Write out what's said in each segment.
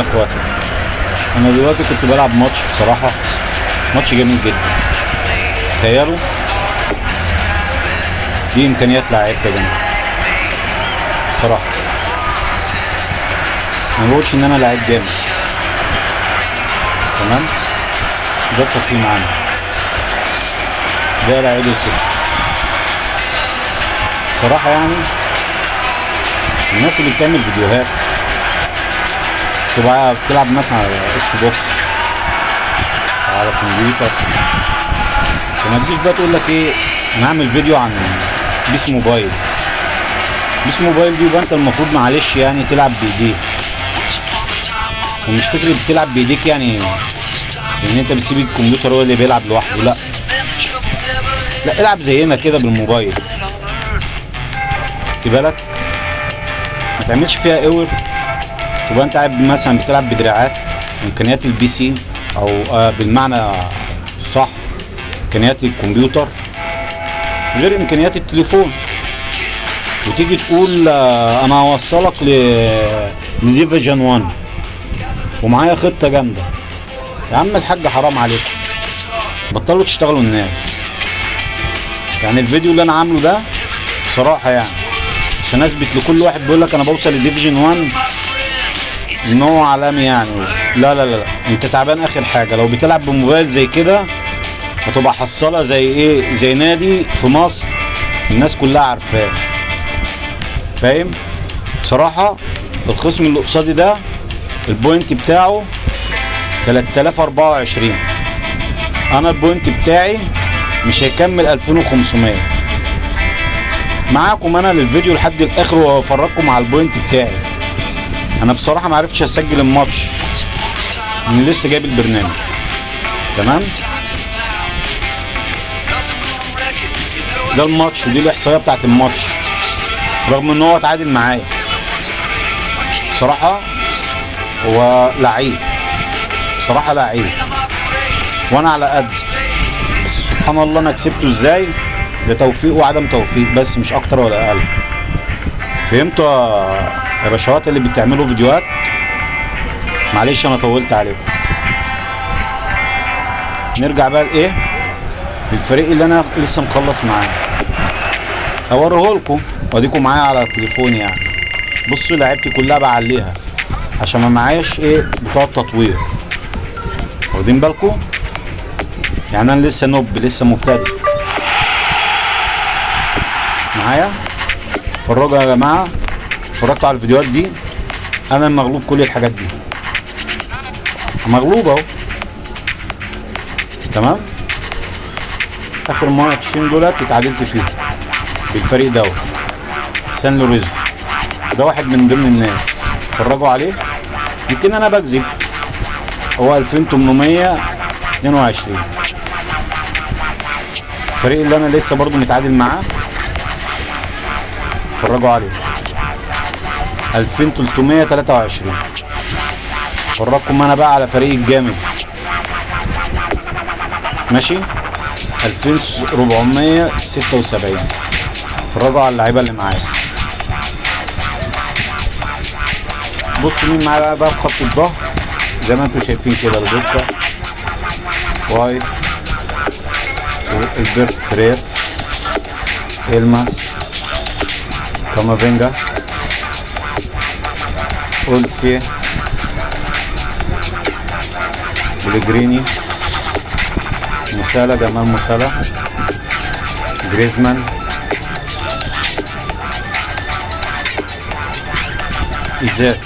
يا اخواتي. انا دلوقتي كنت بلعب ماتش، بصراحة ماتش جميل جدا. تخيلوا دي امكانيات لعيبة يا جماعة. بصراحة ما بقولش ان انا لعيب جامد، تمام؟ ده التقييم عندي، ده لعيب الخصم بصراحة. يعني الناس اللي بتعمل فيديوهات تبقى بتلعب مثلا على Xbox على كمبيوتر، فما تجيش بقى تقول لك ايه انا هعمل فيديو عن PES Mobile. PES Mobile دي يبقى انت المفروض معلش يعني تلعب بايديك، ومش فكرة بتلعب بايديك يعني ان انت بتسيب الكمبيوتر هو اللي بيلعب لوحده، لا لا، العب زينا كده بالموبايل، خد بالك، ما تعملش فيها over. تبقى انت قاعد مثلا بتلعب بدراعات امكانيات ال PC او بالمعنى الصح امكانيات الكمبيوتر غير امكانيات التليفون، وتيجي تقول انا هوصلك ل division 1 ومعايا خطه جامدة. يا عم الحاج حرام عليكم، بطلوا تشتغلوا الناس. يعني الفيديو اللي انا عامله ده بصراحة يعني عشان اثبت لكل واحد بيقول لك انا بوصل ل division 1 ان هو عالمي يعني. لا لا لا لا، انت تعبان اخر حاجة. لو بتلعب بموبايل زي كده هتبقى حصاله زي ايه، زي نادي في مصر الناس كلها عارفاه، فاهم؟ بصراحة الخصم اللي قصادي ده ال point بتاعه 3024، انا ال point بتاعي مش هيكمل 2500. معاكم انا للفيديو لحد الاخر وافرجكم على ال point بتاعي. انا بصراحة ما عرفتش اسجل الماتش لان لسه جايب البرنامج، تمام؟ ده الماتش ودي الاحصائية بتاعت الماتش، رغم ان هو اتعادل معايا. بصراحة هو لعيب، بصراحة لعيب، وانا على قد، بس سبحان الله انا كسبته ازاي؟ ده توفيق وعدم توفيق بس، مش اكتر ولا اقل. فهمتوا يا باشوات اللي بتعملوا فيديوهات؟ معلش انا طولت عليكم. نرجع بقى لايه؟ للفريق اللي انا لسه مخلص معاه، هوريه لكم واديكم معايا على التليفون. يعني بصوا لعيبتي كلها بعليها عشان ما معايش ايه بتوع التطوير، واخدين بالكم؟ يعني انا لسه نوب، لسه مبتدئ معايا. اتفرجوا يا جماعة، اتفرجتوا على الفيديوهات دي، انا المغلوب كل الحاجات دي مغلوب اهو، تمام؟ اخر ماتشين دولت اتعادلت فيهم بالفريق دوت سان لورينزو، ده واحد من ضمن الناس، اتفرجوا عليه. يمكن انا بكذب، هو 2822 الفريق اللي انا لسه برضو متعادل معاه، اتفرجوا عليه 2323. اتفرجكم انا بقى على فريق الجامد، ماشي؟ 2476. اتفرجوا على اللعيبة اللي معايا. بصوا مين معايا بقى في خط الظهر زي ما انتم شايفين كده، البوكا وايت والبرت فرير، إلما، كامافينجا، اولسي، بليجريني، مسالة، جمال مسالة، جريزمان، إيزاك.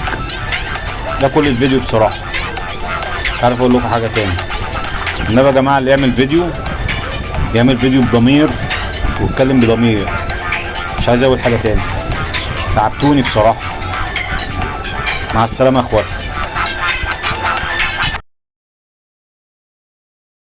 ده كل الفيديو بصراحة، مش عارف اقول لكم حاجة تاني. النبي يا جماعة اللي يعمل فيديو يعمل فيديو بضمير ويتكلم بضمير، مش عايز اقول حاجة تاني، تعبتوني بصراحة. مع السلامة يا اخواتي.